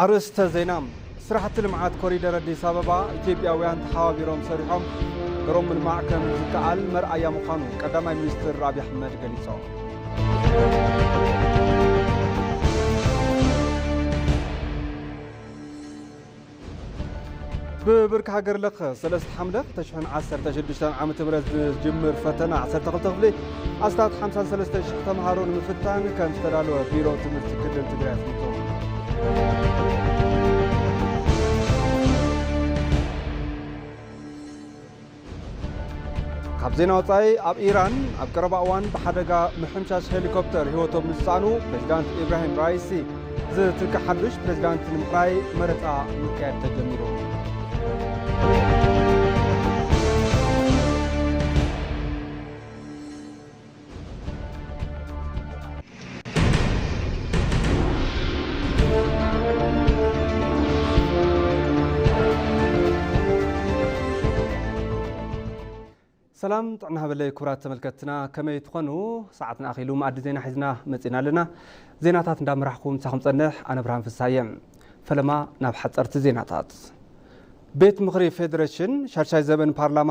ኣርእስተ ዜና። ስራሕቲ ልምዓት ኮሪደር ኣዲስ ኣበባ ኢትዮጵያውያን ተሓባቢሮም ሰሪሖም ሃገሮም ምልማዕ ከም ዝከኣል መርኣያ ምዃኑ ቀዳማይ ሚኒስትር ኣብይ ኣሕመድ ገሊጾም። ብብርኪ ሃገር ለኸ ሰለስተ ሓምለ ክልተ ሽሕን ዓሰርተ ሽዱሽተን ዓመተ ምህረት ዝጅምር ፈተና ዓሰርተ ክልተ ክፍሊ ኣስታት ሓምሳን ሰለስተ ሽሕ ተምሃሮ ንምፍታን ከም ዝተዳለወ ቢሮ ትምህርቲ ክልል ትግራይ ኣፍሊጡ። ካብ ዜና ወጻኢ፣ ኣብ ኢራን ኣብ ቀረባ እዋን ብሓደጋ ምሕምሻሽ ሄሊኮፕተር ህይወቶም ንዝሰኣኑ ፕሬዚዳንት ኢብራሂም ራይሲ ዝትክእ ሓዱሽ ፕሬዚዳንት ንምሕራይ መረጻ ምክያድ ተጀሚሩ። ሰላም ጥዕና ሃበለይ ክቡራት ተመልከትና፣ ከመይ ትኾኑ? ሰዓትና ኣኺሉ መኣዲ ዜና ሒዝና መጺና ኣለና። ዜናታት እንዳመራሕኹ ምሳኹም ጸንሕ ኣነ ብርሃን ፍሳየ። ፈለማ ናብ ሓጸርቲ ዜናታት። ቤት ምኽሪ ፌዴሬሽን ሻድሻይ ዘበን ፓርላማ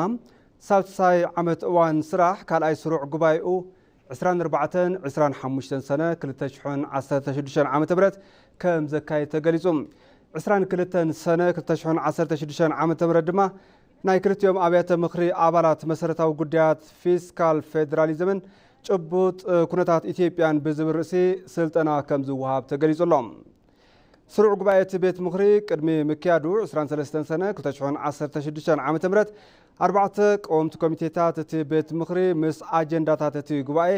ሳልሳይ ዓመት እዋን ስራሕ ካልኣይ ስሩዕ ጉባኤኡ ዕስራን ኣርባዕተን ዕስራን ሓሙሽተን ሰነ ክልተ ሽሕን ዓሰርተ ሽዱሽተን ዓመተ ምህረት ከም ዘካየድ ተገሊጹ። ዕስራን ክልተን ሰነ ክልተ ሽሕን ዓሰርተ ሽዱሽተን ዓመተ ምህረት ድማ ናይ ክልቲኦም ኣብያተ ምኽሪ ኣባላት መሰረታዊ ጉዳያት ፊስካል ፌዴራሊዝምን ጭቡጥ ኩነታት ኢትዮጵያን ብዝብል ርእሲ ስልጠና ከም ዝወሃብ ተገሊጹ ኣሎ። ስሩዕ ጉባኤ እቲ ቤት ምኽሪ ቅድሚ ምክያዱ ዕስራን ሰለስተን ሰነ ክልተ ሽሕን ዓሰርተ ሽዱሽተን ዓመተ ምህረት ኣርባዕተ ቀወምቲ ኮሚቴታት እቲ ቤት ምኽሪ ምስ ኣጀንዳታት እቲ ጉባኤ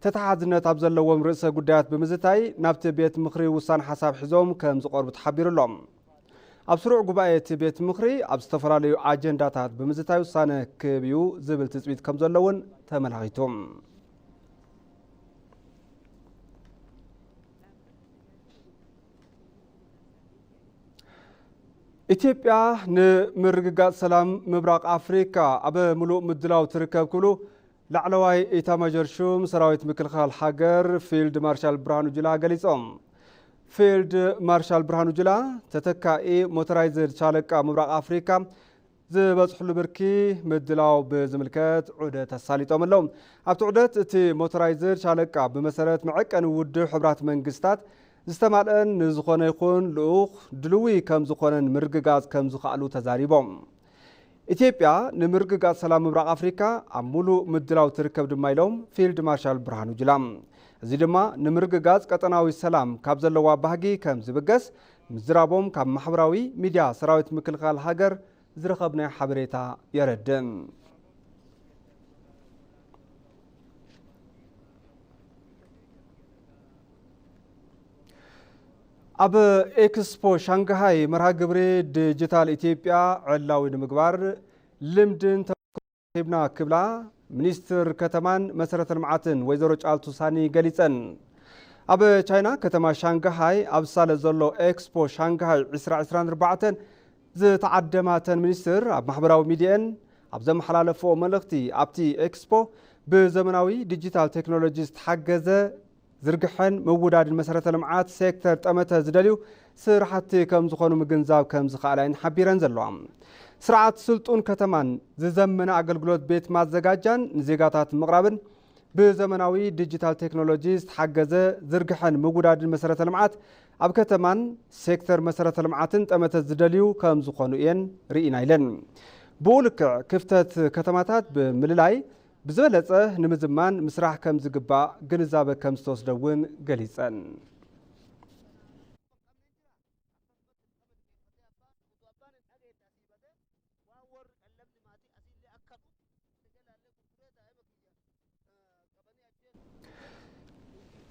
ተተሓዝነት ኣብ ዘለዎም ርእሰ ጉዳያት ብምዝታይ ናብቲ ቤት ምኽሪ ውሳነ ሓሳብ ሒዞም ከም ዝቐርቡ ተሓቢሩ ኣሎ። ኣብ ስሩዕ ጉባኤ እቲ ቤት ምኽሪ ኣብ ዝተፈላለዩ ኣጀንዳታት ብምዝታይ ውሳነ ክህብ እዩ ዝብል ትጽቢት ከም ዘሎ እውን ተመላኺቱ። ኢትዮጵያ ንምርግጋጽ ሰላም ምብራቕ ኣፍሪካ ኣብ ምሉእ ምድላው ትርከብ ክብሉ ላዕለዋይ ኢታማዦር ሹም ሰራዊት ምክልኻል ሃገር ፊልድ ማርሻል ብርሃኑ ጁላ ገሊጾም። ፊልድ ማርሻል ብርሃኑ ጁላ ተተካኢ ሞተራይዝድ ሻለቃ ምብራቕ ኣፍሪካ ዝበጽሕሉ ብርኪ ምድላው ብዝምልከት ዑደት ኣሳሊጦም ኣለዉ። ኣብቲ ዑደት እቲ ሞተራይዝድ ሻለቃ ብመሰረት መዐቀኒ ውድብ ሕቡራት መንግስታት ዝተማልአን ንዝኾነ ይኹን ልኡኽ ድልዊ ከም ዝኾነን ምርግጋጽ ከም ዝኸኣሉ ተዛሪቦም። ኢትዮጵያ ንምርግጋጽ ሰላም ምብራቕ ኣፍሪካ ኣብ ሙሉእ ምድላው ትርከብ ድማ ኢሎም ፊልድ ማርሻል ብርሃኑ ጁላ። እዚ ድማ ንምርግጋጽ ቀጠናዊ ሰላም ካብ ዘለዋ ባህጊ ከም ዝብገስ ምዝራቦም ካብ ማሕበራዊ ሚድያ ሰራዊት ምክልኻል ሃገር ዝረኸብናዮ ሓበሬታ የረድእ። ኣብ ኤክስፖ ሻንግሃይ መርሃ ግብሪ ዲጂታል ኢትዮጵያ ዕላዊ ንምግባር ልምድን ተመክሮን ረኺብና ክብላ ሚኒስትር ከተማን መሰረተ ልምዓትን ወይዘሮ ጫልቱ ሳኒ ገሊጸን። ኣብ ቻይና ከተማ ሻንግሃይ ኣብ ዝሳለ ዘሎ ኤክስፖ ሻንግሃይ ዕስራ ዕስራን ኣርባዕተን ዝተዓደማ እተን ሚኒስትር ኣብ ማሕበራዊ ሚድየን ኣብ ዘመሓላለፍኦ መልእኽቲ ኣብቲ ኤክስፖ ብዘመናዊ ዲጂታል ቴክኖሎጂ ዝተሓገዘ ዝርግሐን ምውዳድን መሰረተ ልምዓት ሴክተር ጠመተ ዝደልዩ ስራሕቲ ከም ዝኾኑ ምግንዛብ ከም ዝኸኣላ እየን ሓቢረን ዘለዋ። ስርዓት ስልጡን ከተማን ዝዘመነ ኣገልግሎት ቤት ማዘጋጃን ንዜጋታት ምቕራብን ብዘመናዊ ዲጂታል ቴክኖሎጂ ዝተሓገዘ ዝርግሐን ምውዳድን መሰረተ ልምዓት ኣብ ከተማን ሴክተር መሰረተ ልምዓትን ጠመተ ዝደልዩ ከም ዝኾኑ እየን ርኢና ኢለን። ብኡ ልክዕ ክፍተት ከተማታት ብምልላይ ብዝበለጸ ንምዝማን ምስራሕ ከም ዝግባእ ግንዛበ ከም ዝተወስደ እውን ገሊጸን።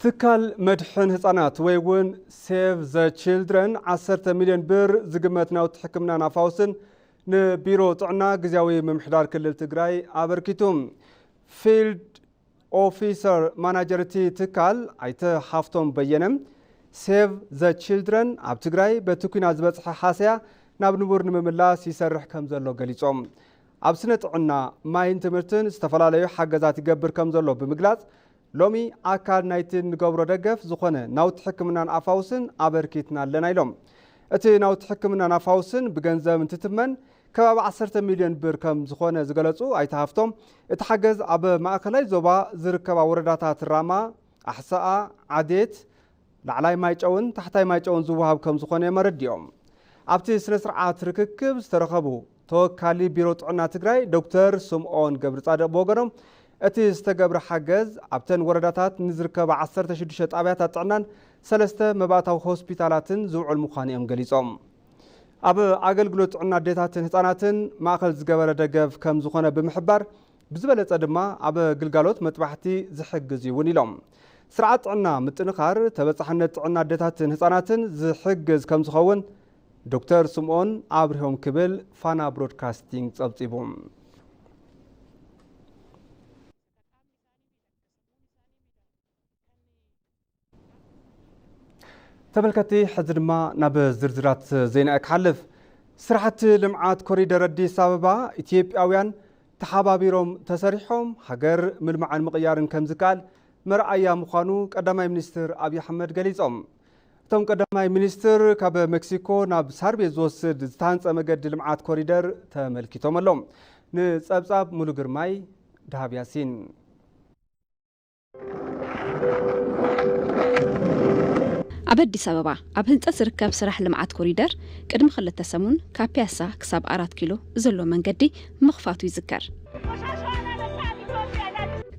ትካል መድሕን ህጻናት ወይ እውን ሴቭ ዘ ቺልድረን ዓሰርተ ሚልዮን ብር ዝግመት ናውቲ ሕክምናን ኣፋውስን ንቢሮ ጥዕና ግዝያዊ ምምሕዳር ክልል ትግራይ ኣበርኪቱ። ፊልድ ኦፊሰር ማናጀር እቲ ትካል ኣይተ ሃፍቶም በየነ፣ ሴቭ ዘ ቺልድረን ኣብ ትግራይ በቲ ኲናት ዝበፅሐ ሃሰያ ናብ ንቡር ንምምላስ ይሰርሕ ከም ዘሎ ገሊፆም። ኣብ ስነ ጥዕና፣ ማይን ትምህርትን ዝተፈላለዩ ሓገዛት ይገብር ከም ዘሎ ብምግላፅ፣ ሎሚ ኣካል ናይቲ ንገብሮ ደገፍ ዝኾነ ናውቲ ሕክምናን ኣፋውስን ኣበርኪትና ኣለና ኢሎም። እቲ ናውቲ ሕክምና ናፋውስን ብገንዘብ እንትትመን ከባቢ ዓሰርተ ሚልዮን ብር ከም ዝኾነ ዝገለጹ ኣይተ ሃፍቶም፣ እቲ ሓገዝ ኣብ ማእከላይ ዞባ ዝርከባ ወረዳታት ራማ፣ ኣሕሰኣ፣ ዓዴት፣ ላዕላይ ማይጨውን ታሕታይ ማይጨውን ዝወሃብ ከም ዝኾነ እዮም ኣረዲኦም። ኣብቲ ስነ ስርዓት ርክክብ ዝተረኸቡ ተወካሊ ቢሮ ጥዕና ትግራይ ዶክተር ስምኦን ገብረጻድቕ ብወገኖም፣ እቲ ዝተገብረ ሓገዝ ኣብተን ወረዳታት ንዝርከባ ዓሰርተ ሽዱሽተ ጣብያታት ጥዕናን ሰለስተ መባእታዊ ሆስፒታላትን ዝውዕል ምዃኑ እዮም ገሊጾም። ኣብ ኣገልግሎት ጥዕና ኣዴታትን ህጻናትን ማእከል ዝገበረ ደገፍ ከም ዝኾነ ብምሕባር፣ ብዝበለጸ ድማ ኣብ ግልጋሎት መጥባሕቲ ዝሕግዝ እዩ እውን ኢሎም። ስርዓት ጥዕና ምጥንኻር ተበጻሕነት ጥዕና ኣዴታትን ህጻናትን ዝሕግዝ ከም ዝኸውን ዶክተር ስምኦን ኣብሪሆም ክብል ፋና ብሮድካስቲንግ ጸብጺቡ። ተመልከትቲ፣ ሕዚ ድማ ናብ ዝርዝራት ዜና ክሓልፍ። ስራሕቲ ልምዓት ኮሪደር ኣዲስ ኣበባ ኢትዮጵያውያን ተሓባቢሮም ተሰሪሖም ሃገር ምልማዕን ምቕያርን ከም ዝከኣል መርኣያ ምዃኑ ቀዳማይ ሚኒስትር ኣብይ ኣሕመድ ገሊጾም። እቶም ቀዳማይ ሚኒስትር ካብ ሜክሲኮ ናብ ሳር ቤት ዝወስድ ዝተሃንጸ መገዲ ልምዓት ኮሪደር ተመልኪቶም ኣለዉ። ንጸብጻብ ሙሉ ግርማይ፣ ደሃብ ያሲን። ኣብ ኣዲስ ኣበባ ኣብ ህንፀት ዝርከብ ስራሕ ልምዓት ኮሪደር ቅድሚ ክልተ ሰሙን ካብ ፒያሳ ክሳብ ኣራት ኪሎ ዘሎ መንገዲ ምኽፋቱ ይዝከር።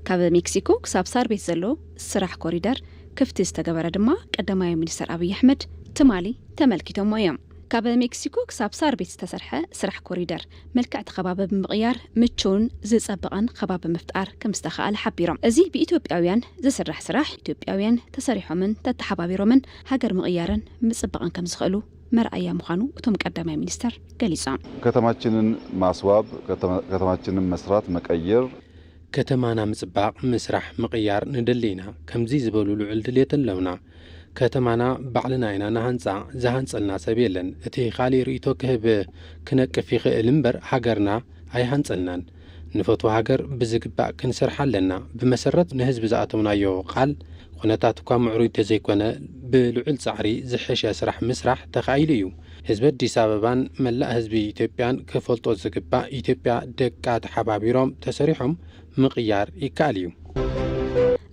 ካብ ሜክሲኮ ክሳብ ሳር ቤት ዘሎ ስራሕ ኮሪደር ክፍቲ ዝተገበረ ድማ ቀዳማይ ሚኒስትር ኣብይ ኣሕመድ ትማሊ ተመልኪቶሞ እዮም። ካብ ሜክሲኮ ክሳብ ሳር ቤት ዝተሰርሐ ስራሕ ኮሪደር መልክዕ እቲ ከባቢ ብምቕያር ምቹውን ዝጸበቐን ከባቢ ምፍጣር ከም ዝተኻኣለ ሓቢሮም። እዚ ብኢትዮጵያውያን ዝስራሕ ስራሕ ኢትዮጵያውያን ተሰሪሖምን ተተሓባቢሮምን ሃገር ምቕያርን ምጽባቕን ከም ዝኽእሉ መርኣያ ምዃኑ እቶም ቀዳማይ ሚኒስተር ገሊጾም። ከተማችንን ማስዋብ፣ ከተማችንን መስራት መቀየር። ከተማና ምጽባቕ፣ ምስራሕ፣ ምቕያር ንደሊ ኢና። ከምዚ ዝበሉ ልዑል ድሌት ኣለውና። ከተማና ባዕልና ኢና ንሃንጻ፣ ዝሃንጸልና ሰብ የለን። እቲ ካሊእ ርእይቶ ክህብ ክነቅፍ ይኽእል እምበር ሃገርና ኣይሃንጸልናን። ንፈትዋ ሃገር ብዝግባእ ክንሰርሓ ኣለና። ብመሰረት ንህዝቢ ዝኣተውናዮ ቃል፣ ኩነታት እኳ ምዕሩይ ተዘይኮነ ብልዑል ጻዕሪ ዝሐሸ ስራሕ ምስራሕ ተኻኢሉ እዩ። ህዝቢ ኣዲስ ኣበባን መላእ ህዝቢ ኢትዮጵያን ክፈልጦ ዝግባእ ኢትዮጵያ ደቃ ተሓባቢሮም ተሰሪሖም ምቕያር ይከኣል እዩ።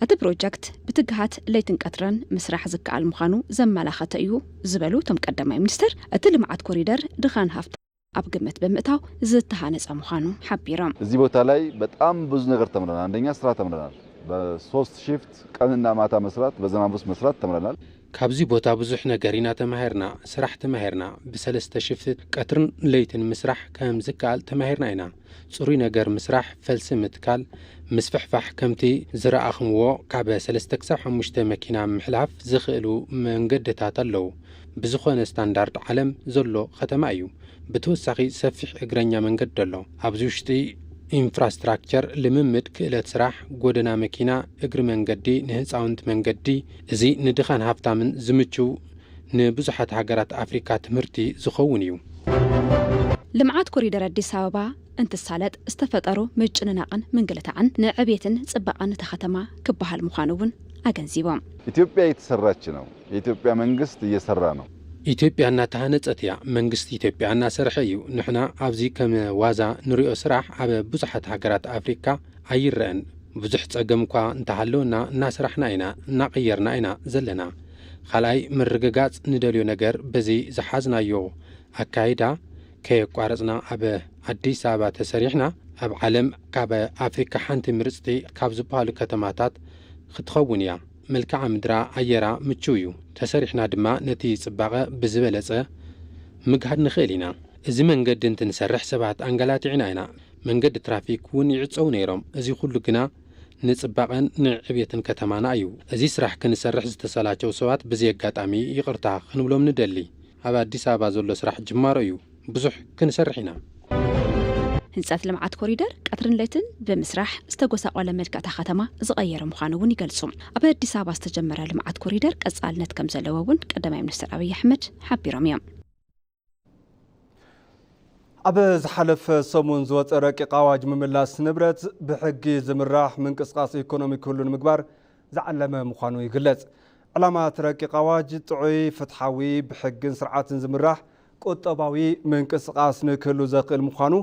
እቲ ፕሮጀክት ብትግሃት ለይትን ቀትረን ምስራሕ ዝከኣል ምዃኑ ዘመላኸተ እዩ ዝበሉ እቶም ቀዳማይ ሚኒስትር፣ እቲ ልምዓት ኮሪደር ድኻን ሃፍቲ ኣብ ግምት ብምእታው ዝተሃነፀ ምዃኑ ሓቢሮም። እዚህ ቦታ ላይ በጣም ብዙ ነገር ተምረናል። አንደኛ ስራ ተምረናል። በሶስት ሺፍት ቀንና ማታ መስራት፣ በዘማን ውስጥ መስራት ተምረናል። ካብዚ ቦታ ብዙሕ ነገር ኢና ተማሂርና፣ ስራሕ ተማሂርና፣ ብሰለስተ ሽፍት ቀትርን ለይትን ምስራሕ ከም ዝከኣል ተማሂርና ኢና። ፅሩይ ነገር ምስራሕ፣ ፈልሲ ምትካል፣ ምስፍሕፋሕ ከምቲ ዝረኣኽምዎ ካብ ሰለስተ ክሳብ ሓሙሽተ መኪና ምሕላፍ ዝኽእሉ መንገድታት ኣለዉ። ብዝኾነ ስታንዳርድ ዓለም ዘሎ ከተማ እዩ። ብተወሳኺ ሰፊሕ እግረኛ መንገዲ ኣሎ። ኣብዚ ውሽጢ ኢንፍራስትራክቸር፣ ልምምድ ክእለት ስራሕ፣ ጎደና መኪና፣ እግሪ መንገዲ፣ ንህፃውንቲ መንገዲ፣ እዚ ንድኻን ሃፍታምን ዝምችው ንብዙሓት ሃገራት ኣፍሪካ ትምህርቲ ዝኸውን እዩ። ልምዓት ኮሪደር ኣዲስ ኣበባ እንትሳለጥ ዝተፈጠሩ ምጭንናቕን ምንግልታዕን ንዕብየትን ፅባቐን እታ ከተማ ክበሃል ምዃኑ እውን ኣገንዚቦም። ኢትዮጵያ እየተሰራች ነው። የኢትዮጵያ መንግስት እየሰራ ነው። ኢትዮጵያ እናተሃነፀት እያ። መንግስቲ ኢትዮጵያ እናሰርሐ እዩ። ንሕና ኣብዚ ከም ዋዛ ንሪኦ ስራሕ ኣብ ብዙሓት ሃገራት ኣፍሪካ ኣይረአን። ብዙሕ ፀገም እኳ እንተሃለወና እናሰራሕና ኢና፣ እናቐየርና ኢና ዘለና። ካልኣይ ምርግጋፅ ንደልዮ ነገር በዚ ዝሓዝናዮ ኣካይዳ ከየቋረፅና ኣብ ኣዲስ ኣበባ ተሰሪሕና ኣብ ዓለም ካብ ኣፍሪካ ሓንቲ ምርፅቲ ካብ ዝበሃሉ ከተማታት ክትኸውን እያ። መልክዓ ምድራ ኣየራ ምችው እዩ። ተሰሪሕና ድማ ነቲ ፅባቐ ብዝበለፀ ምግሃድ ንኽእል ኢና። እዚ መንገዲ እንትንሰርሕ ሰባት ኣንገላቲዕና ኢና። መንገዲ ትራፊክ እውን ይዕፀው ነይሮም። እዚ ኩሉ ግና ንፅባቐን ንዕብየትን ከተማና እዩ። እዚ ስራሕ ክንሰርሕ ዝተሰላቸው ሰባት በዚ ኣጋጣሚ ይቕርታ ክንብሎም ንደሊ። ኣብ ኣዲስ ኣበባ ዘሎ ስራሕ ጅማሮ እዩ። ብዙሕ ክንሰርሕ ኢና። ህንፀት ልምዓት ኮሪደር ቀትርን ለይትን ብምስራሕ ዝተጎሳቆለ መልክዕ እታ ከተማ ዝቐየረ ምዃኑ እውን ይገልፁ። ኣብ ኣዲስ ኣበባ ዝተጀመረ ልምዓት ኮሪደር ቀፃልነት ከም ዘለዎ እውን ቀዳማይ ሚኒስትር ኣብይ ኣሕመድ ሓቢሮም እዮም። ኣብ ዝሓለፈ ሰሙን ዝወፀ ረቂቕ ኣዋጅ ምምላስ ንብረት ብሕጊ ዝምራሕ ምንቅስቃስ ኢኮኖሚ ክህሉ ንምግባር ዝዓለመ ምዃኑ ይግለፅ። ዕላማ እቲ ረቂቕ ኣዋጅ ጥዑይ፣ ፍትሓዊ፣ ብሕግን ስርዓትን ዝምራሕ ቁጠባዊ ምንቅስቓስ ንክህሉ ዘኽእል ምዃኑ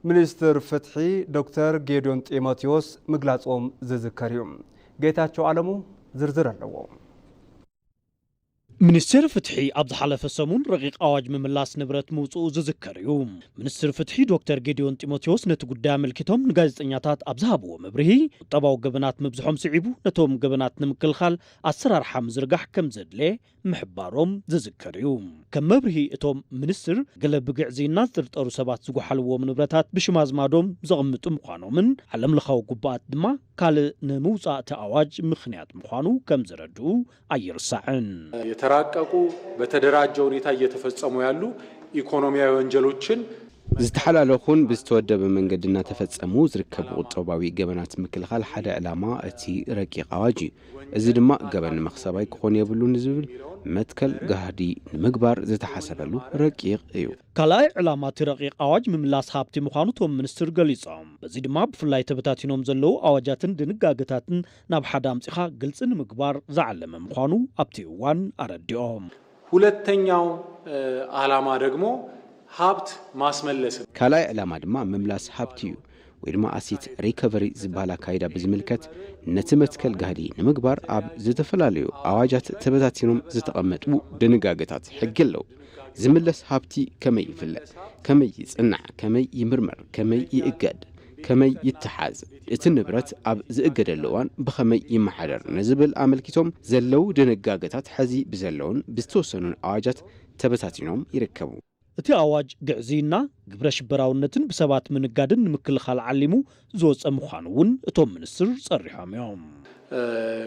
ሚኒስትር ፍትሒ ዶክተር ጌዲዮን ጢሞቴዎስ ምግላጾም ዝዝከር እዩ። ጌታቸው ኣለሙ ዝርዝር ኣለዎ። ሚኒስቴር ፍትሒ ኣብ ዝሓለፈ ሰሙን ረቂቕ ኣዋጅ ምምላስ ንብረት ምውፅኡ ዝዝከር እዩ። ሚኒስትር ፍትሒ ዶክተር ጌዲዮን ጢሞቴዎስ ነቲ ጉዳይ ኣመልኪቶም ንጋዜጠኛታት ኣብ ዝሃብዎ መብርሂ፣ ቁጠባዊ ገበናት ምብዝሖም ስዒቡ ነቶም ገበናት ንምክልኻል ኣሰራርሓ ምዝርጋሕ ከም ዘድለ ምሕባሮም ዝዝከር እዩ። ከም መብርሂ እቶም ሚኒስትር፣ ገለ ብግዕዝይና ዝጥርጠሩ ሰባት ዝጓሓልዎም ንብረታት ብሽም ኣዝማዶም ዘቕምጡ ምዃኖምን ዓለም ለኻዊ ግቡኣት ድማ ካልእ ንምውጻእ እቲ ኣዋጅ ምኽንያት ምዃኑ ከም ዘረድኡ ኣይርሳዕን። የተራቀቁ በተደራጀ ሁኔታ እየተፈጸሙ ያሉ ኢኮኖሚያዊ ወንጀሎችን ዝተሓላለኹን ብዝተወደበ መንገዲ እናተፈጸሙ ዝርከቡ ቁጠባዊ ገበናት ምክልኻል ሓደ ዕላማ እቲ ረቂቕ ኣዋጅ እዩ። እዚ ድማ ገበን መኽሰባይ ክኾን የብሉን ዝብል መትከል ጋህዲ ንምግባር ዝተሓሰበሉ ረቂቕ እዩ። ካልኣይ ዕላማ እቲ ረቂቕ ኣዋጅ ምምላስ ሃብቲ ምዃኑ እቶም ሚኒስትር ገሊጾም። በዚ ድማ ብፍላይ ተበታቲኖም ዘለዉ ኣዋጃትን ድንጋገታትን ናብ ሓደ ኣምጺኻ ግልጺ ንምግባር ዝዓለመ ምዃኑ ኣብቲ እዋን ኣረዲኦም። ሁለተኛው ዓላማ ደግሞ ሃብት ማስመለስ ነው። ካልኣይ ዕላማ ድማ ምምላስ ሃብቲ እዩ ወይ ድማ ኣሲት ሪከቨሪ ዝበሃል ኣካይዳ ብዝምልከት ነቲ መትከል ጋህዲ ንምግባር ኣብ ዝተፈላለዩ ኣዋጃት ተበታቲኖም ዝተቐመጡ ድንጋገታት ሕጊ ኣለዉ። ዝምለስ ሃብቲ ከመይ ይፍለጥ፣ ከመይ ይጽናዕ፣ ከመይ ይምርመር፣ ከመይ ይእገድ፣ ከመይ ይተሓዝ፣ እቲ ንብረት ኣብ ዝእገደሉ እዋን ብኸመይ ይመሓደር ንዝብል ኣመልኪቶም ዘለዉ ድንጋገታት ሕዚ ብዘለዉን ብዝተወሰኑን ኣዋጃት ተበታቲኖም ይርከቡ። እቲ ኣዋጅ ግዕዝይና፣ ግብረ ሽበራውነትን ብሰባት ምንጋድን ንምክልኻል ዓሊሙ ዝወፀ ምዃኑ እውን እቶም ሚኒስትር ፀሪሖም እዮም።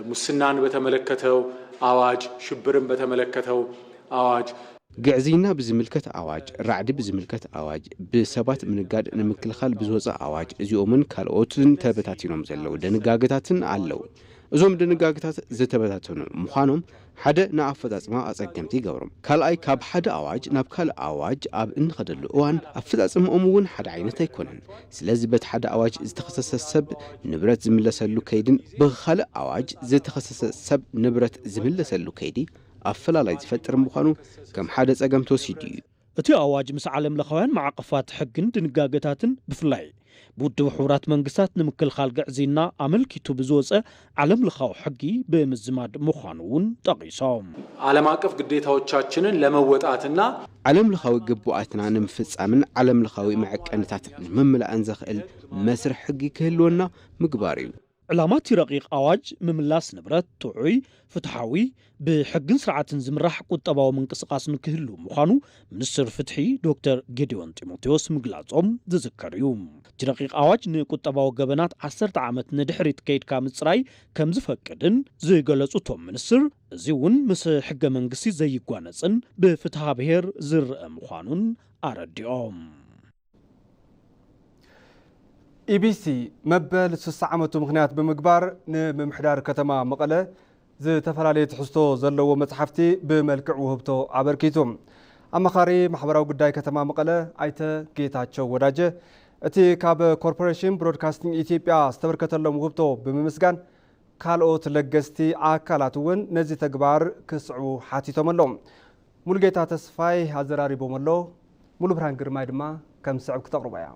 ሙስናን በተመለከተው ኣዋጅ፣ ሽብርን በተመለከተው ኣዋጅ፣ ግዕዝይና ብዝምልከት ኣዋጅ፣ ራዕዲ ብዝምልከት ኣዋጅ፣ ብሰባት ምንጋድ ንምክልኻል ብዝወፀ ኣዋጅ እዚኦምን ካልኦትን ተበታቲኖም ዘለዉ ድንጋገታትን ኣለዉ። እዞም ድንጋገታት ዝተበታተኑ ምዃኖም ሓደ ንኣፈፃፅማ ኣፀገምቲ ይገብሮም። ካልኣይ ካብ ሓደ ኣዋጅ ናብ ካልእ ኣዋጅ ኣብ እንኸደሉ እዋን ኣፈፃፅምኦም እውን ሓደ ዓይነት ኣይኮነን። ስለዚ በቲ ሓደ ኣዋጅ ዝተኸሰሰ ሰብ ንብረት ዝምለሰሉ ከይድን ብኻልእ ኣዋጅ ዝተኸሰሰ ሰብ ንብረት ዝምለሰሉ ከይዲ ኣፈላላይ ዝፈጥር ምዃኑ ከም ሓደ ጸገም ተወሲዱ እዩ። እቲ ኣዋጅ ምስ ዓለም ለኻውያን ማዕቐፋት ሕግን ድንጋገታትን ብፍላይ ብውድብ ሕቡራት መንግስታት ንምክልኻል ግዕዝይና ኣመልኪቱ ብዝወፀ ዓለም ለኻዊ ሕጊ ብምዝማድ ምዃኑ እውን ጠቒሶም። ዓለም ኣቀፍ ግዴታዎቻችንን ለመወጣትና ዓለም ለኻዊ ግቡኣትና ንምፍጻምን ዓለም ለኻዊ መዐቀንታት ንምምላእን ዘኽእል መስርሕ ሕጊ ክህልወና ምግባር እዩ። ዕላማ እቲ ረቂቕ ኣዋጅ ምምላስ ንብረት ጥዑይ፣ ፍትሓዊ፣ ብሕግን ስርዓትን ዝምራሕ ቁጠባዊ ምንቅስቓስ ንክህሉ ምዃኑ ሚኒስትር ፍትሒ ዶክተር ጌዲዮን ጢሞቴዎስ ምግላጾም ዝዝከር እዩ። እቲ ረቂቕ ኣዋጅ ንቁጠባዊ ገበናት ዓሰርተ ዓመት ንድሕሪት ከይድካ ምጽራይ ከም ዝፈቅድን ዝገለጹ እቶም ሚኒስትር፣ እዚ እውን ምስ ሕገ መንግስቲ ዘይጓነጽን ብፍትሃ ብሄር ዝረኣ ምዃኑን ኣረዲኦም። ኢቢሲ መበል ስሳ ዓመቱ ምኽንያት ብምግባር ንምምሕዳር ከተማ መቐለ ዝተፈላለየ ትሕዝቶ ዘለዎ መፅሓፍቲ ብመልክዕ ውህብቶ ኣበርኪቱ። ኣማኻሪ ማሕበራዊ ጉዳይ ከተማ መቐለ ኣይተ ጌታቸው ወዳጀ እቲ ካብ ኮርፖሬሽን ብሮድካስቲንግ ኢትዮጵያ ዝተበርከተሎም ውህብቶ ብምምስጋን ካልኦት ለገስቲ ኣካላት እውን ነዚ ተግባር ክስዕቡ ሓቲቶም ኣለዉ። ሙሉጌታ ተስፋይ ኣዘራሪቦም ኣሎ። ሙሉ ብርሃን ግርማይ ድማ ከም ዝስዕብ ክተቕርቦ እያ።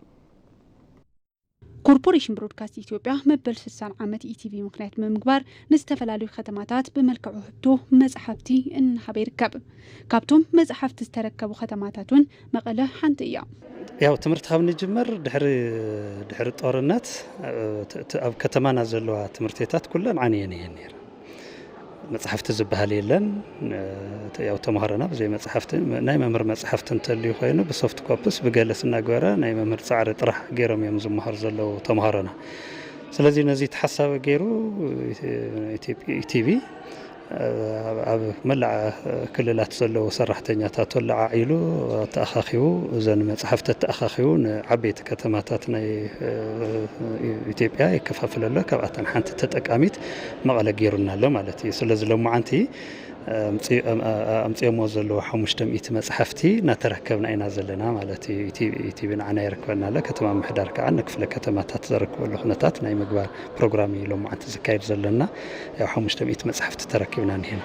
ኮርፖሬሽን ብሮድካስት ኢትዮጵያ መበል ስሳን ዓመት ኢቲቪ ምኽንያት ብምግባር ንዝተፈላለዩ ከተማታት ብመልክዕ ውህብቶ መፅሓፍቲ እናሃበ ይርከብ። ካብቶም መፅሓፍቲ ዝተረከቡ ከተማታት እውን መቐለ ሓንቲ እያ። ያው ትምህርቲ ካብ ንጅምር ድሕሪ ድሕሪ ጦርነት ኣብ ከተማና ዘለዋ ትምህርት ቤታት ኩለን ዓንየን እየን ነይረን። መፅሓፍቲ ዝበሃል የለን። ያው ተምሃሮና ብዘይ መፅሓፍቲ ናይ መምህር መፅሓፍቲ እንተልዩ ኮይኑ ብሶፍት ኮፕስ ብገለስ እናገበረ ናይ መምህር ፃዕሪ ጥራሕ ገይሮም እዮም ዝመሃሩ ዘለዉ ተምሃሮና። ስለዚ ነዚ ተሓሳቢ ገይሩ ኢቲቪ ኣብ መላእ ክልላት ዘለዉ ሰራሕተኛታት ለዓዒሉ ኣተኣኻኺቡ እዘን መፅሓፍቲ ኣተኣኻኺቡ ንዓበይቲ ከተማታት ናይ ኢትዮጵያ የከፋፍለሎ። ካብኣተን ሓንቲ ተጠቃሚት መቐለ ገይሩና ኣሎ ማለት እዩ። ስለዚ ሎማዓንቲ ኣምፅኦሞ ዘለዉ ሓሙሽተ ሚእቲ መፅሓፍቲ እናተረከብና ኢና ዘለና ማለት እዩ። ኢቲቪ ንዓና የረክበና ኣሎ። ከተማ ምምሕዳር ከዓ ንክፍለ ከተማታት ዘረክበሉ ኩነታት ናይ ምግባር ፕሮግራም እዩ ሎማዓንቲ ዝካየድ ዘሎና። ያው ሓሙሽተ ሚእቲ መፅሓፍቲ ተረኪብና እኒሄና።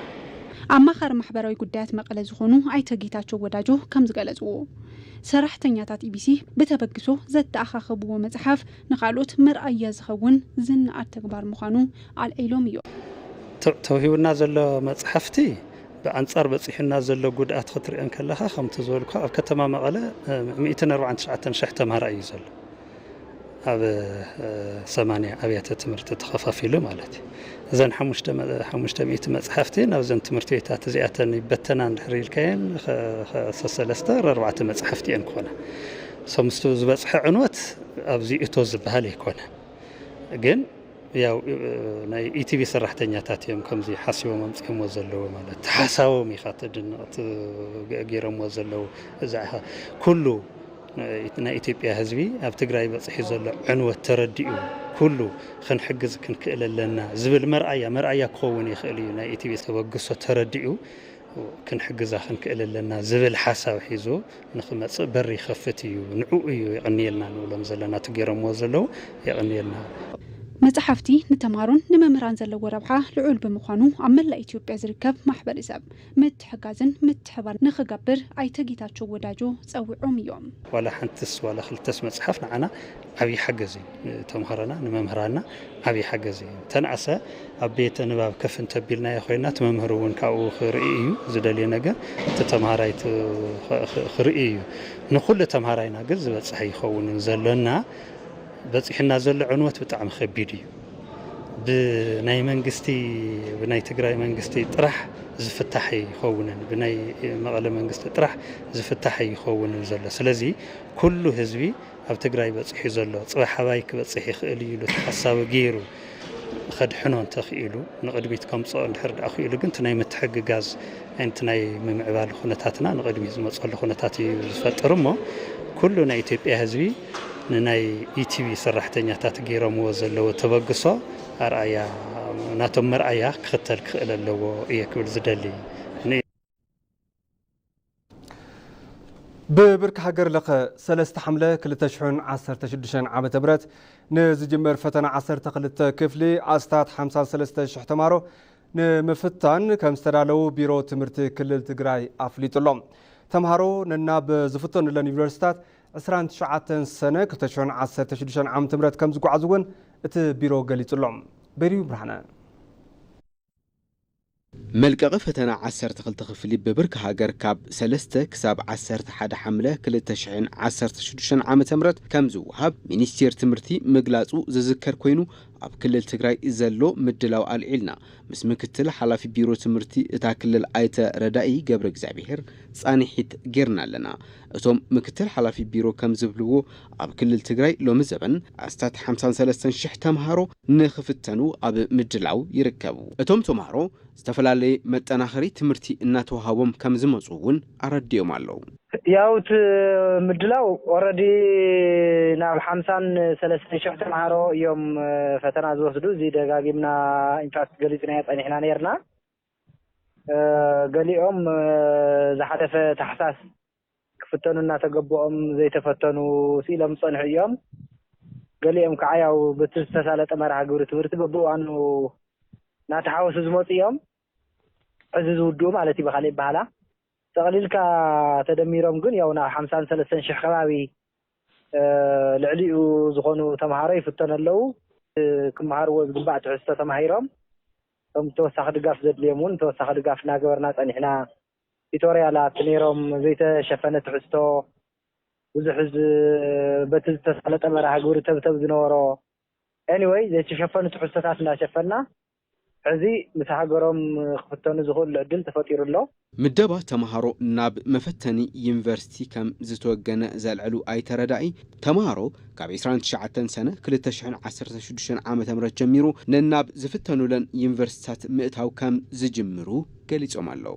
ኣማኻሪ ማሕበራዊ ጉዳያት መቐለ ዝኾኑ ኣይተ ጌታቸው ወዳጆ ከም ዝገለጽዎ፣ ሰራሕተኛታት ኢቢሲ ብተበግሶ ዘተኣኻኸብዎ መጽሓፍ ንኻልኦት መርኣያ ዝኸውን ዝነኣድ ተግባር ምዃኑ ኣልዒሎም እዮም። ተዋሂቡና ዘሎ መጽሓፍቲ ብኣንጻር በጺሑና ዘሎ ጉድኣት ክትሪኦ እንከለኻ፣ ከምቲ ዝበልኩ ኣብ ከተማ መቐለ ሚእትን ኣርባዓን ትሽዓተን ሽሕ ተምሃራይ እዩ ዘሎ። ኣብ ሰማንያ ኣብያተ ትምህርቲ ተኸፋፊሉ ማለት እዩ። እዘን ሓሙሽተ ሚእቲ መጽሓፍቲ ናብዘን ትምህርቲ ቤታት እዚኣተን ይበተና እንድሕር ኢልካየን፣ ሰሰለስተ ኣርባዕተ መጽሓፍቲ እየን ክኾና። ሰምስቱ ዝበጽሐ ዕንወት ኣብዚ እቶ ዝበሃል ኣይኮነን። ግን ያው ናይ ኢቲቪ ሰራሕተኛታት እዮም ከምዚ ሓሲቦም ኣምጺኦሞ ዘለዉ። ማለት ሓሳቦም ኢኻ ተድንቕ፣ ገይሮሞ ዘለዉ። እዛ ኢኻ ኩሉ ናይ ኢትዮጵያ ህዝቢ ኣብ ትግራይ በፅሒ ዘሎ ዕንወት ተረዲኡ፣ ኩሉ ክንሕግዝ ክንክእል ኣለና ዝብል መርኣያ መርኣያ ክኸውን ይኽእል እዩ። ናይ ኢቲቪ ተበግሶ ተረዲኡ ክንሕግዛ ክንክእል ኣለና ዝብል ሓሳብ ሒዙ ንክመፅእ በሪ ይኸፍት እዩ። ንዕኡ እዩ የቐንየልና ንብሎም ዘለና። እቲ ገይሮምዎ ዘለዉ የቐንየልና። መጽሓፍቲ ንተምሃሮን ንመምህራን ዘለዎ ረብሓ ልዑል ብምዃኑ፣ ኣብ መላእ ኢትዮጵያ ዝርከብ ማሕበረሰብ ምትሕጋዝን ምትሕባር ንኽገብር ኣይተ ጌታቸው ወዳጆ ጸዊዖም እዮም። ዋላ ሓንትስ ዋላ ክልተስ መጽሓፍ ንዓና ዓብዪ ሓገዝ እዩ። ንተምሃሮና ንመምህራንና ዓብዪ ሓገዝ እዩ። ተንኣሰ ኣብ ቤተ ንባብ ከፍ እንተቢልናዮ ኮይና፣ እቲ መምህር እውን ካብኡ ክርኢ እዩ ዝደልዮ ነገር፣ እቲ ተምሃራይ ክርኢ እዩ። ንኩሉ ተምሃራይና ግን ዝበፅሐ ይኸውንን ዘሎና። በፂሕና ዘሎ ዕንወት ብጣዕሚ ከቢድ እዩ። ብናይ መንግስቲ ብናይ ትግራይ መንግስቲ ጥራሕ ዝፍታሕ ይኸውንን፣ ብናይ መቐለ መንግስቲ ጥራሕ ዝፍታሕ ይኸውንን ዘሎ። ስለዚ ኩሉ ህዝቢ ኣብ ትግራይ በፂሑ ዘሎ ፅባሕ ኣባይ ክበፅሕ ይኽእል እዩ ኢሉ ተሓሳቢ ገይሩ ከድሕኖ እንተኽኢሉ፣ ንቕድሚት ከምፅኦ እንድሕር ደኣ ክኢሉ ግን እቲ ናይ ምትሕግጋዝ ኣንቲ ናይ ምምዕባል ኩነታትና ንቕድሚት ዝመፀሉ ኩነታት እዩ ዝፈጥር። እሞ ኩሉ ናይ ኢትዮጵያ ህዝቢ ንናይ ኢቲቪ ሰራሕተኛታት ገይሮምዎ ዘለዎ ተበግሶ ኣርኣያ ናቶም መርኣያ ክኽተል ክኽእል ኣለዎ እየ ክብል ዝደሊ። ብብርኪ ሃገር ለኸ ሰለስተ ሓምለ ክልተ ሽሕን ዓሰርተ ሽዱሽተን ዓመተ ምህረት ንዝጅመር ፈተና ዓሰርተ ክልተ ክፍሊ ኣስታት ሓምሳን ሰለስተ ሽሕ ተምሃሮ ንምፍታን ከም ዝተዳለዉ ቢሮ ትምህርቲ ክልል ትግራይ ኣፍሊጡ ኣሎ። ተምሃሮ ነናብ ዝፍተኑለን ዩኒቨርሲታት ዕስራን ትሽዓተን ሰነ ክልተ ሽሕን ዓሰርተ ሽዱሽተን ዓመተ ምህረት ከም ዝጓዓዙ እውን እቲ ቢሮ ገሊጹ ኣሎ። በሪሁ ብርሃነ። መልቀቒ ፈተና ዓሰርተ ክልተ ክፍሊ ብብርኪ ሃገር ካብ ሰለስተ ክሳብ ዓሰርተ ሓደ ሓምለ ክልተ ሽሕን ዓሰርተ ሽዱሽተን ዓመተ ምህረት ከም ዝወሃብ ሚኒስቴር ትምህርቲ ምግላጹ ዝዝከር ኮይኑ፣ ኣብ ክልል ትግራይ ዘሎ ምድላው ኣልዒልና ምስ ምክትል ሓላፊ ቢሮ ትምህርቲ እታ ክልል ኣይተ ረዳኢ ገብረ እግዚኣብሔር ፃንሒት ጌርና ኣለና። እቶም ምክትል ሓላፊ ቢሮ ከም ዝብልዎ፣ ኣብ ክልል ትግራይ ሎሚ ዘበን ኣስታት ሓምሳን ሰለስተን ሽሕ ተምሃሮ ንኽፍተኑ ኣብ ምድላው ይርከቡ። እቶም ተምሃሮ ዝተፈላለየ መጠናኸሪ ትምህርቲ እናተዋሃቦም ከም ዝመፁ እውን ኣረዲኦም ኣለዉ። ያው እቲ ምድላው ኦረዲ ናብ ሓምሳን ሰለስተን ሽሕ ተምሃሮ እዮም ፈተና ዝወስዱ። እዚ ደጋጊምና ኢንፋክት ገሊፅናዮ ፀኒሕና ነይርና። ገሊኦም ዝሓለፈ ታሕሳስ ክፍተኑ እናተገበኦም ዘይተፈተኑ ስኢሎም ዝፀንሑ እዮም። ገሊኦም ከዓ ያው በቲ ዝተሳለጠ መርሃ ግብሪ ትምህርቲ በብእዋኑ እናተሓወሱ ዝመፁ እዮም። ሕዚ ዝውድኡ ማለት እዩ ብካሊእ በሃላ። ጠቕሊልካ ተደሚሮም ግን ያው ናብ ሓምሳን ሰለስተን ሽሕ ከባቢ ልዕሊኡ ዝኾኑ ተምሃሮ ይፍተኑ ኣለዉ። ክመሃርዎ ዝግባእ ትሕዝቶ ተማሂሮም እቶም ተወሳኺ ድጋፍ ዘድልዮም እውን ተወሳኺ ድጋፍ እናገበርና ፀኒሕና። ቲቶርያላት ነይሮም ዘይተሸፈነ ትሕዝቶ ብዙሕ በቲ ዝተሳለጠ መርሃ ግብሪ ተብተብ ዝነበሮ anyway ዘይተሸፈኑ ትሕዝቶታት እናሸፈና ሕዚ ምስ ሃገሮም ክፍተኑ ዝኽእሉ ዕድል ተፈጢሩ ኣሎ። ምደባ ተምሃሮ ናብ መፈተኒ ዩኒቨርሲቲ ከም ዝተወገነ ዘልዐሉ ኣይተ ረዳኢ፣ ተምሃሮ ካብ ዕስራን ትሽዓተን ሰነ ክልተ ሽሕን ዓሰርተ ሽዱሽተን ዓመተ ምህረት ጀሚሩ ነናብ ዝፍተኑለን ዩኒቨርሲቲታት ምእታው ከም ዝጅምሩ ገሊፆም ኣለዉ።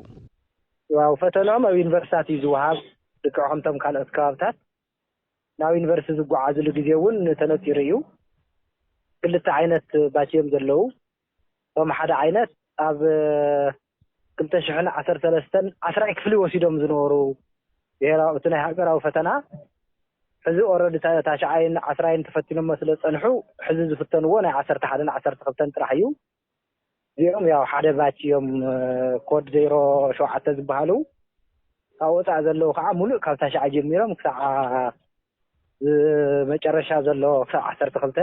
ያው ፈተንኦም ኣብ ዩኒቨርሲታት እዩ ዝወሃብ። ልክዕ ከምቶም ካልኦት ከባብታት ናብ ዩኒቨርሲቲ ዝጓዓዝሉ ግዜ እውን ተነፂሩ እዩ። ክልተ ዓይነት ባች እዮም ዘለዉ። እቶም ሓደ ዓይነት ኣብ ክልተ ሽሕን ዓሰርተ ሰለስተን ዓስራይ ክፍሊ ወሲዶም ዝነበሩ ብሄራዊ እቲ ናይ ሃገራዊ ፈተና ሕዚ ኦረዲ ታሽዓይን ዓስራይን ተፈቲኖሞ ስለ ዝፀንሑ ሕዚ ዝፍተንዎ ናይ ዓሰርተ ሓደን ዓሰርተ ክልተን ጥራሕ እዩ። እዚኦም ያው ሓደ ባች እዮም። ኮድ ዜሮ ሸውዓተ ዝበሃሉ፣ ካብ ወፃእ ዘለዉ ከዓ ሙሉእ ካብ ታሽዓ ጀሚሮም ክሳዕ ዝመጨረሻ ዘሎ ክሳብ ዓሰርተ ክልተ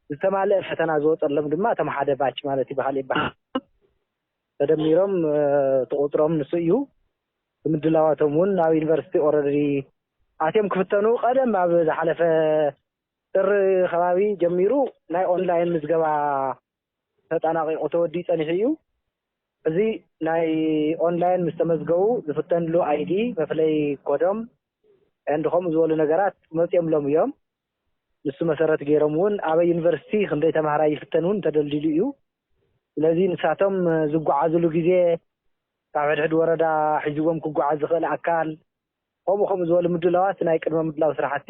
ዝተማልአ ፈተና ዝወፀሎም ድማ እቶም ሓደ ባች ማለት እዩ። ብካሊእ ይበሃል ተደሚሮም እቲ ቁፅሮም ንሱ እዩ። ምድላዋቶም እውን ናብ ዩኒቨርሲቲ ኦረዲ ኣትዮም ክፍተኑ ቀደም ኣብ ዝሓለፈ ጥሪ ከባቢ ጀሚሩ ናይ ኦንላይን ምዝገባ ተጣናቂቁ ተወዲኡ ፀኒሑ እዩ። እዚ ናይ ኦንላይን ምስ ተመዝገቡ ዝፍተንሉ ኣይዲ መፍለይ ኮዶም እንድኸምኡ ዝበሉ ነገራት መፅኦምሎም እዮም። ንሱ መሰረት ገይሮም እውን ኣበይ ዩኒቨርሲቲ ክንደይ ተምሃራይ ይፍተን እውን ተደልዲሉ እዩ። ስለዚ ንሳቶም ዝጓዓዙሉ ግዜ ካብ ሕድሕድ ወረዳ ሒዝዎም ክጓዓዝ ዝኽእል ኣካል ከምኡ ከምኡ ዝበሉ ምድላዋት ናይ ቅድመ ምድላው ስራሕቲ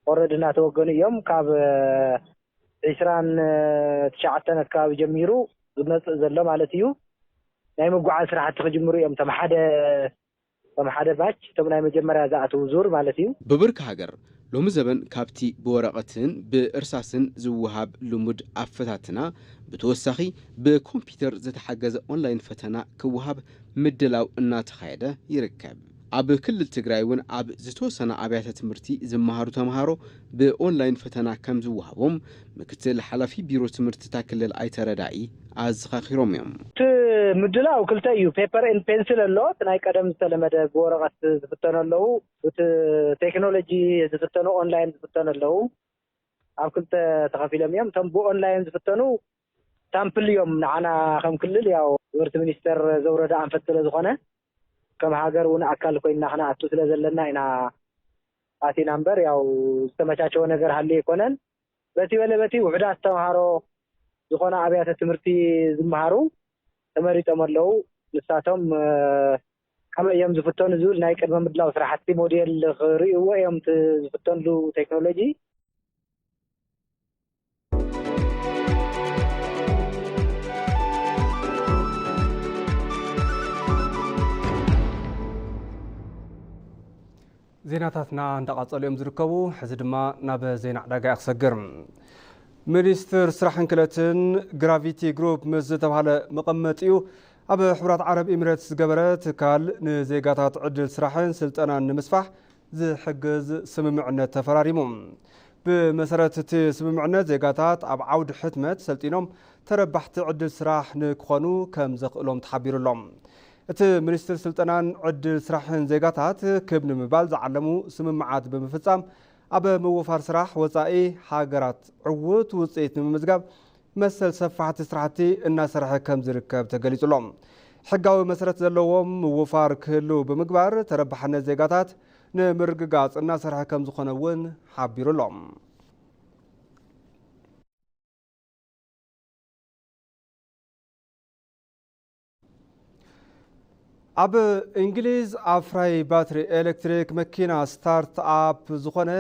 ኦረዲ እናተወገኑ እዮም። ካብ ዒስራን ትሽዓተን ኣካባቢ ጀሚሩ ዝመፅእ ዘሎ ማለት እዩ። ናይ ምጉዓዝ ስራሕቲ ክጅምሩ እዮም። ተም ሓደ ተም ሓደ ባች እቶም ናይ መጀመርያ ዝኣትዉ ዙር ማለት እዩ። ብብርኪ ሃገር ሎሚ ዘበን ካብቲ ብወረቐትን ብእርሳስን ዝወሃብ ልሙድ ኣፈታትና ብተወሳኺ ብኮምፒተር ዝተሓገዘ ኦንላይን ፈተና ክወሃብ ምድላው እናተኻየደ ይርከብ። ኣብ ክልል ትግራይ እውን ኣብ ዝተወሰነ ኣብያተ ትምህርቲ ዝመሃሩ ተምሃሮ ብኦንላይን ፈተና ከም ዝወሃቦም ምክትል ሓላፊ ቢሮ ትምህርቲ እታ ክልል ኣይተ ረዳኢ ኣዘኻኺሮም እዮም። እቲ ምድላው ክልተ እዩ። ፔፐር ኤንድ ፔንስል ኣሎ፣ እቲ ናይ ቀደም ዝተለመደ ብወረቐት ዝፍተኑ ኣለዉ፣ እቲ ቴክኖሎጂ ዝፍተኑ ኦንላይን ዝፍተኑ ኣለዉ። ኣብ ክልተ ተኸፊሎም እዮም። እቶም ብኦንላይን ዝፍተኑ ሳምፕል እዮም። ንዓና ከም ክልል ያው ትምህርቲ ሚኒስቴር ዘውረደ ኣንፈት ስለ ዝኾነ ከም ሃገር እውን ኣካል ኮይንና ክነኣቱ ስለ ዘለና ኢና ኣቲና እምበር ያው ዝተመቻቸወ ነገር ሃልዩ ኣይኮነን። በቲ በለ በቲ ውሑዳት ተምሃሮ ዝኾነ ኣብያተ ትምህርቲ ዝመሃሩ ተመሪጾም ኣለዉ። ንሳቶም ከመይ እዮም ዝፍተኑ ዝብል ናይ ቅድመ ምድላው ስራሕቲ ሞዴል ክርእይዎ እዮም እቲ ዝፍተንሉ ቴክኖሎጂ። ዜናታትና እንዳቐጸሉ እዮም ዝርከቡ። ሕዚ ድማ ናብ ዜና ዕዳጋ እየ ክሰግር። ሚኒስትር ስራሕን ክእለትን ግራቪቲ ግሩፕ ምስ ዝተባህለ መቐመጢኡ ኣብ ሕቡራት ዓረብ ኢሚሬትስ ዝገበረ ትካል ንዜጋታት ዕድል ስራሕን ስልጠናን ንምስፋሕ ዝሕግዝ ስምምዕነት ተፈራሪሙ። ብመሰረት እቲ ስምምዕነት ዜጋታት ኣብ ዓውዲ ሕትመት ሰልጢኖም ተረባሕቲ ዕድል ስራሕ ንክኾኑ ከም ዘኽእሎም ተሓቢሩ ኣሎ። እቲ ሚኒስትር ስልጠናን ዕድል ስራሕን ዜጋታት ክብ ንምባል ዝዓለሙ ስምምዓት ብምፍፃም ኣብ ምውፋር ስራሕ ወፃኢ ሃገራት ዕዉት ውፅኢት ንምምዝጋብ መሰል ሰፋሕቲ ስራሕቲ እናሰርሐ ከም ዝርከብ ተገሊፁ ኣሎ። ሕጋዊ መሰረት ዘለዎም ምውፋር ክህሉ ብምግባር ተረባሕነት ዜጋታት ንምርግጋፅ እናሰርሐ ከም ዝኾነ እውን ሓቢሩ ኣሎ። ኣብ እንግሊዝ ኣፍራይ ባትሪ ኤሌክትሪክ መኪና ስታርት ኣፕ ዝኾነ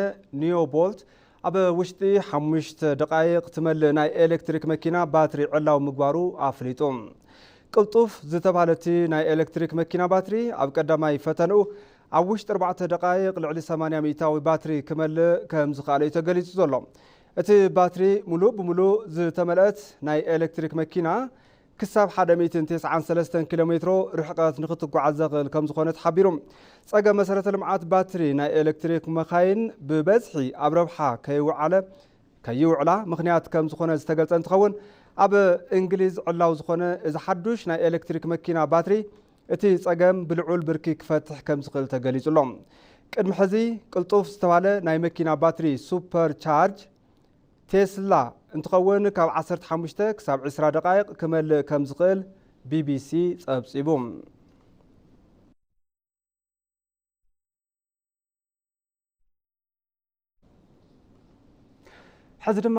ኒዮ ቦልት ኣብ ውሽጢ ሓሙሽተ ደቃይቕ ትመልእ ናይ ኤሌክትሪክ መኪና ባትሪ ዕላዊ ምግባሩ ኣፍሊጡ። ቅልጡፍ ዝተባህለ እቲ ናይ ኤሌክትሪክ መኪና ባትሪ ኣብ ቀዳማይ ፈተንኡ ኣብ ውሽጢ ኣርባዕተ ደቃይቕ ልዕሊ ሰማንያ ሚእታዊ ባትሪ ክመልእ ከም ዝኸኣለ እዩ ተገሊጹ ዘሎ። እቲ ባትሪ ሙሉእ ብሙሉእ ዝተመልአት ናይ ኤሌክትሪክ መኪና ክሳብ ሓደ ሚእትን ተስዓን ሰለስተን ኪሎ ሜትሮ ርሕቀት ንክትጓዓዝ ዘኽእል ከም ዝኾነ ተሓቢሩ። ጸገም መሰረተ ልምዓት ባትሪ ናይ ኤሌክትሪክ መኻይን ብበዝሒ ኣብ ረብሓ ከይውዓለ ከይውዕላ ምኽንያት ከም ዝኾነ ዝተገልጸ እንትኸውን፣ ኣብ እንግሊዝ ዕላዊ ዝኾነ እዚ ሓዱሽ ናይ ኤሌክትሪክ መኪና ባትሪ እቲ ጸገም ብልዑል ብርኪ ክፈትሕ ከም ዝኽእል ተገሊጹ ኣሎ። ቅድሚ ሕዚ ቅልጡፍ ዝተባህለ ናይ መኪና ባትሪ ሱፐር ቻርጅ ቴስላ እንትኸውን፣ ካብ ዓሰርተ ሓሙሽተ ክሳብ ዕስራ ደቃይቕ ክመልእ ከም ዝኽእል ቢቢሲ ጸብጺቡ። ሕዚ ድማ